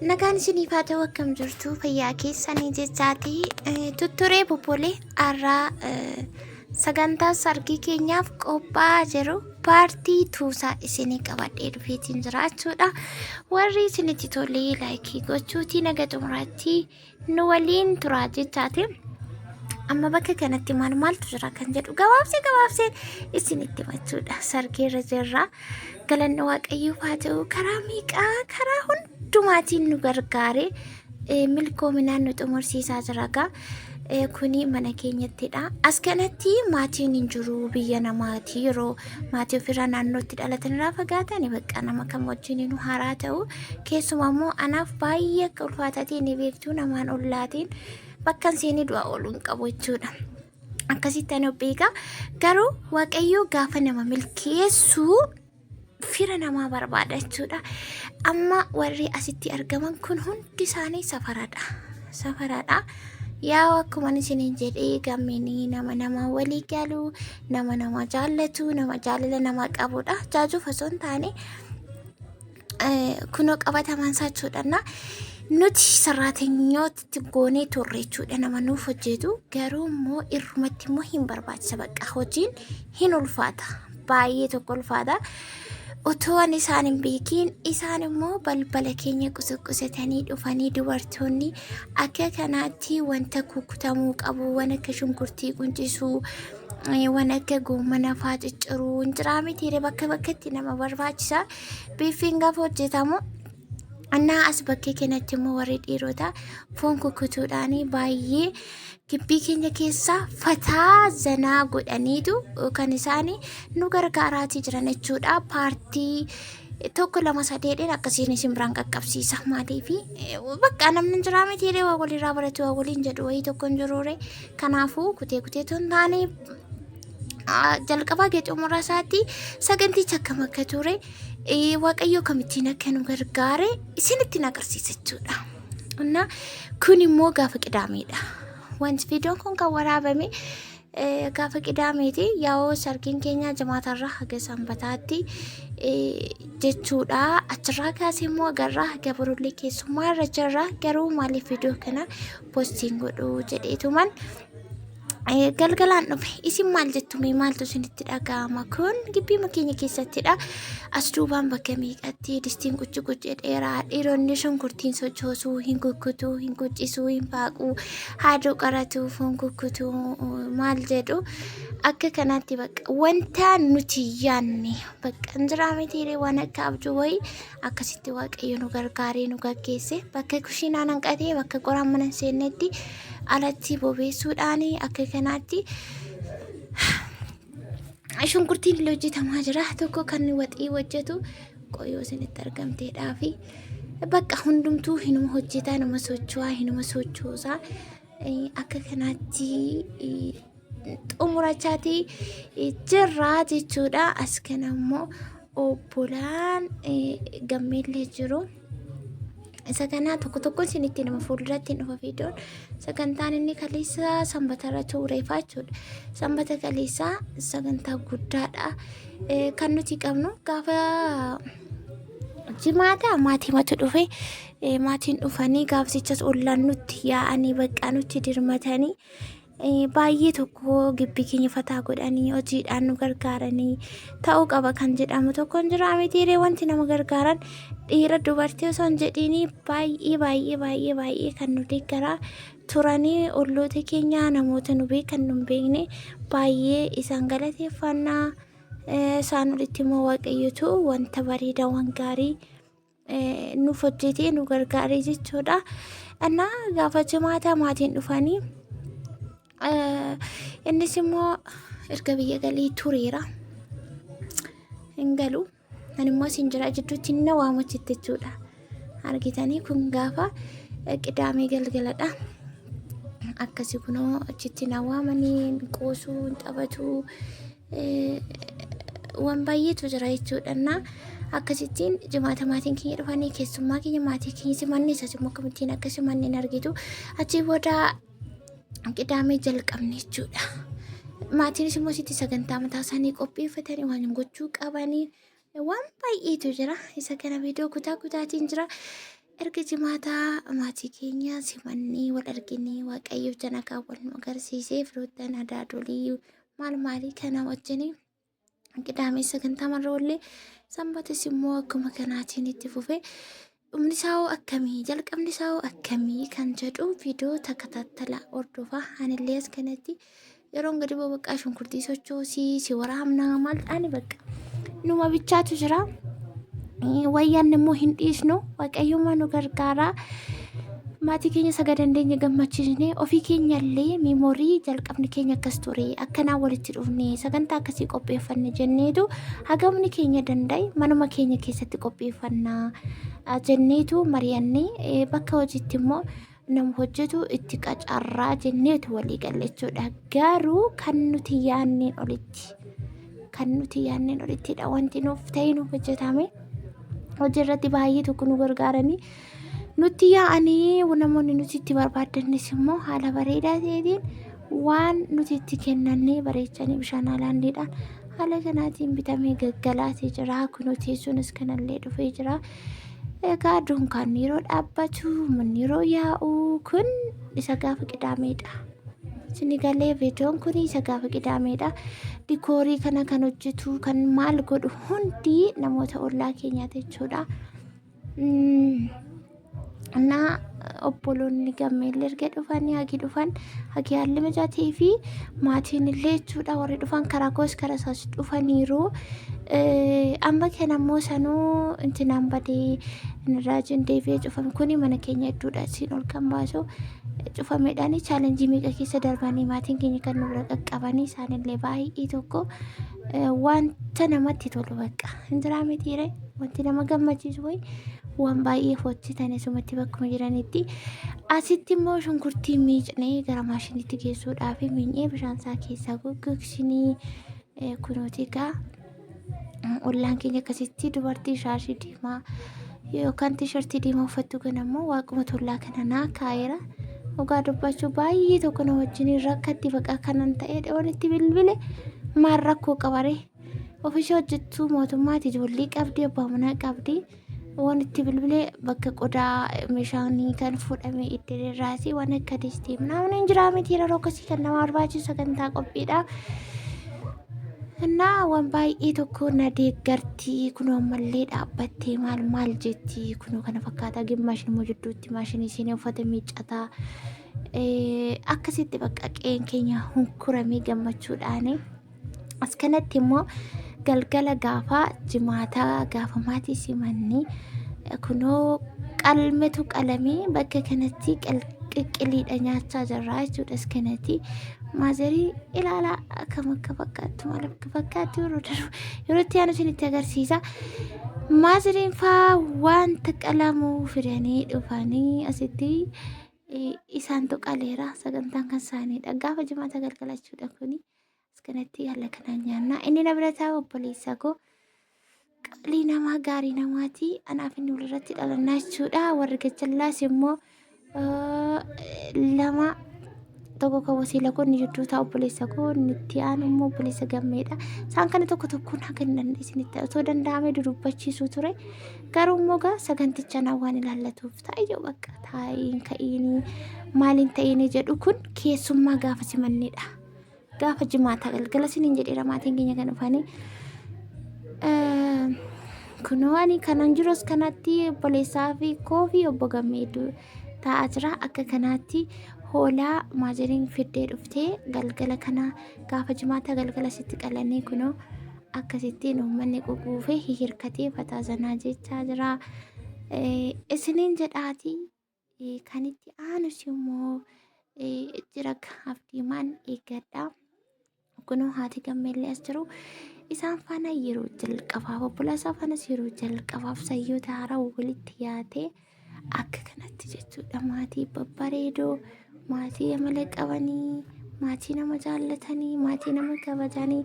Nagaan isiniif haa ta'u, akkam jirtu, fayyaa keessanii jechaati. Tutturee bubbulee har'aa sagantaa sargii keenyaaf qophaa'aa jiru paartii tuusaa isinii qabadhee dhufeetiin jira jechuudha. Warri isinitti tolee laayikii gochuutii naga xumuraatti nu waliin turaa jechaati. Amma bakka kanatti maal maaltu jira kan jedhu gabaabsee gabaabsee isinitti himachuudha. Sargii irra jirra. Galanni Waaqayyoof haa ta'u, karaa meeqaa karaa hundumaatiin nu gargaare milkoominaan nu xumursiisaa jira gaa. Kuni mana keenyattidha. As kanatti maatiin hin jiru, biyya namaati, yeroo maatii ofirraa naannootti dhalatan irraa fagaatani bakka nama kam wajjin nu haaraa ta'u, keessumaa immoo anaaf baay'ee akka ulfaataa ta'e ni beektu, namaan ollaatiin bakka hin seenee du'a ooluu hin qabu jechuudha. Akkasitti ani of beeka. Garuu Waaqayyo gaafa nama milkeessu fira namaa barbaada jechuudha. Amma warri asitti argaman kun hundi isaanii safaradha. Safaradha. Yaa akkuma isiniin jedhee, gammeenii nama nama walii galu, nama nama jaallatu, nama jaalala nama qabudha. Jaajuuf osoo hin taane kunoo qabatamaan isaa jechuudha. Nuti sarraatenyootatti goonee turre jechuudha, nama nuuf hojjetu, garuu immoo irrumatti immoo hin barbaachisa, bakka hojiin hin ulfaata, baay'ee tokko ulfaata. Otoo ani isaan hin beekiin isaan immoo balbala keenya qusuqqusatanii dhufanii, dubartoonni akka kanaatti wanta kukkutamuu qabu, waan akka shunkurtii quncisuu, waan akka goommana fa'aa cicciruu hin jiraa mitiire, bakka bakkatti nama barbaachisa. Biiffiin gaafa hojjetamu annaa as bakkee kanatti immoo warri dhiirotaa foon kukkutuudhaan baay'ee gibbii keenya keessaa fataa zanaa godhaniitu kan isaan nu gargaaraatii jiran jechuudha. Paartii tokko lama sadeedhaan akkasiin isin biraan qaqqabsiisa. Maaliif bakka namni hin jiraa mitiiree, waa walirraa baratu, waa waliin jedhu wayii tokko hin jiruure. Kanaafuu kutee kutee tun taane jalqabaa gee xumura isaatti saganticha akkam akka ture, Waaqayyo kamittiin akka nu gargaare isinitti agarsiisa jechuudha. Innaa kun immoo gaafa qidaameedha. Wanti viidiyoon kun kan waraabame gaafa qidaameeti. Yaa'oo sargiin keenya jimaatarraa haga sanbataatti jechuudha. Achirraa kaasee immoo agarraa haga borullee keessummaa irra jirra. Garuu maaliif viidiyoo kana postiin godhu jedheetuman galgalaan dhufe. Isin maal jettu mee, maaltu isinitti dhaga'ama? Kun gibbii keenya keessattidha. As duubaan bakka meeqatti distiin qucci qucci dheeraa, dhiironni shunkurtiin sochoosuu, hin kukkutuu, hin quccisuu, hin faaquu, haaduu qaratu, foon kukkutuu, maal jedhu, akka kanaatti bakka wanta nuti yaanne bakka hin jiraa mitiiree, waan akka abjuu wayii akkasitti Waaqayyo nu gargaaree nu gaggeesse. Bakka kushiinaan hanqatee, bakka qoraan mana hin seennetti alatti bobeessuudhaan akka kanaatti shunkurtiin illee hojjetamaa jira. Tokko kan waxii hojjetu qoyyoo isinitti argamteedhaa fi bakka hundumtuu hinuma hojjetaa, hinuma socho'aa, hinuma sochoosaa, akka kanaatti xumurachaatii jirra jechuudha. As kana immoo obbolaan gammeellee jiru. Isa kana tokko tokko isinitti nama fuulduratti hin dhufa viidiyoon. Sagantaan inni kaleessa sanbatarra tureefaa jechuudha. Sanbata kaleessaa sagantaa guddaadha. Kan nuti qabnu gaafa jimaata maatii matu dhufe, maatiin dhufanii gaafsichas ollaan nutti yaa'anii baqqaa nutti dirmatanii baay'ee tokko gibbii keenya fataa godhanii hojiidhaan nu gargaaranii, ta'uu qaba kan jedhamu tokko hin jira mitiiree, wanti nama gargaaran dhiira dubartii osoo hin jedhiin baay'ee baay'ee baay'ee baay'ee kan nu deeggaraa turanii, olloota keenya, namoota nu beekan, nu hin beekne, baay'ee isaan galateeffannaa. Isaan olitti immoo Waaqayyotu wanta bareedaa, waan gaarii nuuf hojjetee nu gargaaree jechuudha. Innaa gaafa jimaataa maatiin dhufanii, innis immoo erga biyya galee tureera. Hin galu. Ani immoo isin jira jidduutti na waamachitti jechuudha. Argitanii, kun gaafa qidaamee galgaladha. Akkasi kunoo achitti na waamanii, hin qoosuu, hin taphatu, waan baay'eetu jira jechuudha. Innaa akkasittiin jimaata maatiin keenya dhufanii keessummaa keenya, maatii keenya simanne, isas immoo akkamittiin akka simanne hin argitu. Achii booda qidaamee jalqabne jechuudha. Maatiinis immoo sitti sagantaa mataa isaanii qopheeffatanii waan gochuu qabanii waan baay'eetu jira. Isa kana viidiyoo kutaa kutaatiin jira. Erga jimaataa maatii keenya simannee wal arginee Waaqayyoof janakaa wal nu agarsiisee firoottan adaadolii maal maalii kana wajjin qidaamee sagantaa marra oollee sanbatis immoo akkuma kanaatiin itti fufe. Dhumni isaa hoo akkamii jalqabni isaa hoo akkamii kan jedhu viidiyoo takataattala hordofaa. Anillee as kanatti yeroon gadi bobaqaa shunkurtii sochoosii si waraabnaa maal ani bakka numa bichaatu jira. Wayyaan immoo hin dhiisnu waaqayyummaa nu gargaara. Maatii keenya saga dandeenya gammachiisne ofii keenya illee miimoorii jalqabni keenya akkas ture akkanaa walitti dhufne sagantaa akkasii qopheeffanne jenneetu hagamni keenya danda'e manuma keenya keessatti qopheeffannaa jenneetu mari'annee bakka hojiitti immoo nama hojjetu itti qacarraa jenneetu walii galle jechuudha. Garuu kan nuti yaanneen olitti kan nuti yaanneen olittidha wanti nuuf ta'e nuuf hojjetame. Hojii irratti baay'ee tokko nu gargaaranii nutti yaa'anii namoonni nuti itti barbaaddannis immoo haala bareedaa ta'eetiin waan nuti itti kennannee bareechanii bishaan haalaandiidhaan haala kanaatiin bitamee gaggalaatee jira. Kunoo teessoonis kanallee dhufee jira. Egaa dunkaanni yeroo dhaabbatu, manni yeroo yaa'u kun isa gaafa qidaameedha. Isin galee viidiyoon kun isa gaafa qidaameedha. Dikoorii kana kan hojjetu kan maal godhu hundi namoota ollaa keenyaati jechuudha. Innaa obboloonni gammeellee erga dhufanii hagi dhufan hagi haalli mijatee fi maatiin illee jechuudha warri dhufan karaa koos karaa isaas dhufaniiru. Amma kana immoo sanuu intinaan badee raajiin deebi'ee cufame kuni mana keenya hedduudha isiin ol kan baasu cufameedhaan chaalenjii meeqa keessa darbanii maatiin keenya kan nu bira qaqqabanii isaanillee baay'ee tokko wanta namatti tolu bakka hin jiraa mitiire wanti nama gammachiisu wayi waan baay'ee hojjetan asumatti bakkuma jiranitti. Asitti immoo shunkurtii miicnee gara maashiniitti geessuudhaaf miicnee bishaan isaa keessaa goggogsinii kunuuti egaa ollaan keenya akkasitti dubartii shaashii diimaa yookaan tiishartii diimaa uffattu kun ammoo waaquma tollaa kana naa kaa'eera. Dhugaa dubbachuu baay'ee tokko na wajjin rakkatti baqa kanan ta'ee dhiyoon itti bilbile maal rakkoo qabaree. Ofishee hojjettuu mootummaati ijoollee qabdi abbaa manaa qabdi. Waan itti bilbilee bakka qodaa meeshaanii kan fuudhame itti irraati waan akka distii namni hin jiraa miti yeroo akkasii kan nama barbaachisu sagantaa qophiidha. Innaa waan baay'ee tokko na deeggarti kunoo ammallee dhaabbattee maal maal jetti kunoo kana fakkaata gimmaashin immoo jidduutti maashinii isheen uffata miiccataa akkasitti bakka qe'een keenya hunkuramee gammachuudhaani. As kanatti immoo galgala gaafa jimaataa gaafa maatii simanni kunoo qalmetu qalamee bakka kanatti qiqqiliidha nyaachaa jirra jechuudha. As kanatti maazarii ilaalaa akkam akka fakkaattu maal akka fakkaattu yeroo darbu yeroo itti aanu isinitti agarsiisa. Maazariin faa wanta qalamu fidanii dhufanii asitti isaantu qaleera sagantaan kan isaaniidha. Gaafa jimaata galgala jechuudha kuni. As kanatti haala kanaan nyaanna. Inni na bira taa'u obboleessa koo qaalii namaa gaarii namaati. Anaaf inni walirratti dhalannaa jechuudha. Warri gajjallaas immoo lama tokko kan wasiila koo inni jidduu taa'u obboleessa koo inni itti aanu immoo obboleessa gammeedha. Isaan kana tokko tokkoon haga hin dandeessinitti osoo danda'amee dudubbachiisuu ture. Garuu immoo gaa saganticha na waan ilaallatuuf taa'ee bakka taa'iin ka'iinii maaliin ta'iinii jedhu kun keessummaa gaafa simannedha. Gaafa jimaataa galgala isiniin jedheera maatiin keenya kan dhufanii. Kunoo ani kanan jirus kanatti obboleessaa fi koo fi obbo Gammeedu taa'aa jira. Akka kanaatti hoolaa maajeriin fiddee dhuftee galgala kana gaafa jimaataa galgala sitti qalanii kunoo akkasittiin uummanni ququufee hihirkatee fataazanaa jechaa jira. Isiniin jedhaatii Kan itti aanus immoo jira abdiimaan eeggadha. Kunoo haati gammeellee as jiru. Isaan faana yeroo jalqabaaf obbolaa isaa faanas yeroo jalqabaaf sayyoota haaraa walitti yaatee akka kanatti jechuudha. Maatii babbareedoo, maatii amala qabanii, maatii nama jaallatanii, maatii nama kabajanii.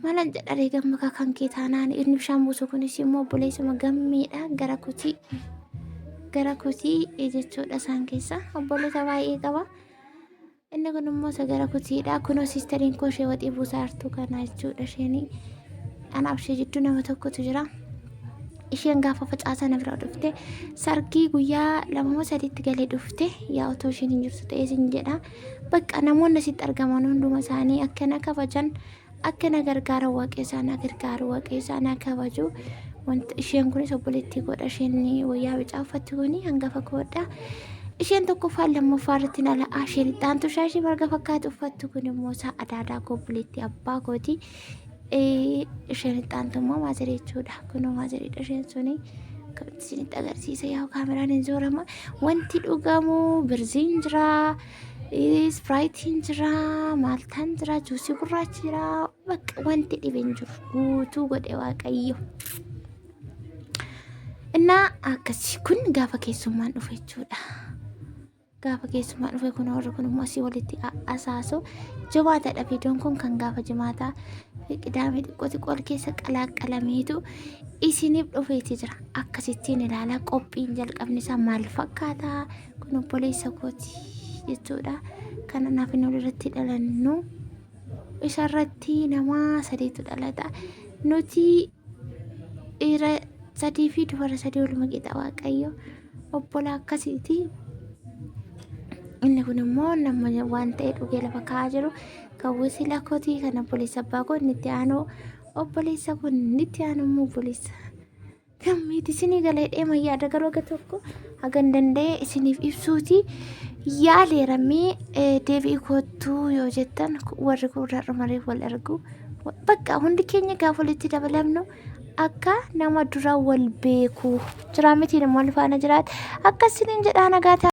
Malan jedharee gamma kan kee taanaan inni bishaan buusu kunis immoo obboleessuma gammeedha gara kutii. Gara kutii jechuudha isaan keessa obboloota baay'ee qaba. Inni kun immoo isa gara kutiidha. Kunoo siistariin koo ishee waxii buusaa jirtu kana jechuudha isheen. Anaaf ishee jidduu nama tokkotu jira. Isheen gaafa facaasaa na bira dhufte sargii guyyaa lamamoo sadiitti galee dhufte yaa otoo isheen hin jirtu ta'ee sin jedha. Bakka namoonni asitti argaman hunduma isaanii akka na kabajan akka na gargaaran waaqayyo isaan haa gargaaru waaqayyo isaan haa kabaju. Wanta isheen kunis obboleettii koodha isheen wayyaa bicaa uffatti kuni hangafa koodha. Isheen tokkoffaan lammaffaa irratti na la'a isheen itti aantu shaashii marga fakkaatu uffattu kun immoo isaa adaadaa koo obboleettii abbaa kooti. Isheen itti aantu immoo maazarii jechuudha. Kunoo maazariidha isheen suni. Akkamitti isinitti agarsiisa yaa kaameraan hin zoorama. Wanti dhugamu birziin jira, ispiraayitiin jira, maaltaan jira, juusii gurraachi jira. Bakka wanti dhibe hin jiru. Guutuu godhe Waaqayyo. Innaa akkasi kun gaafa keessummaan dhufe jechuudha. Gaafa keessummaan dhufe kun warri kun immoo asii walitti asaasu. Jimaatadha viidiyoon kun kan gaafa jimaataa fi qidaamee xiqqoo xiqqoo wal keessa qalaaqqalameetu isiniif dhufeeti jira. Akkasittiin ilaalaa qophiin jalqabni isaa maal fakkaata kun obboleessa kooti jechuudha. Kana naaf inni walirratti dhalannu isarratti nama sadiitu dhalata. Nuti dhiira sadii fi dubara sadii waluma qixa waaqayyo obbola akkasiiti. Inni kun immoo nama waan ta'e dhugee lafa kaa'aa jiru kan wasiila kootii kan obboleessa abbaa koo inni itti aanu obboleessa kun inni itti aanu immoo obboleessa gammiiti isinii galee dheema yaada garuu aga tokko hagan danda'e isiniif ibsuuti yaaleeramee deebi'i koottuu yoo jettan warri kun irraa wal argu bakka hundi keenya gaafa walitti dabalamnu akka nama dura wal beeku jiraa miti nama wal faana jiraate akkasiniin jedhaa nagaa ta'a.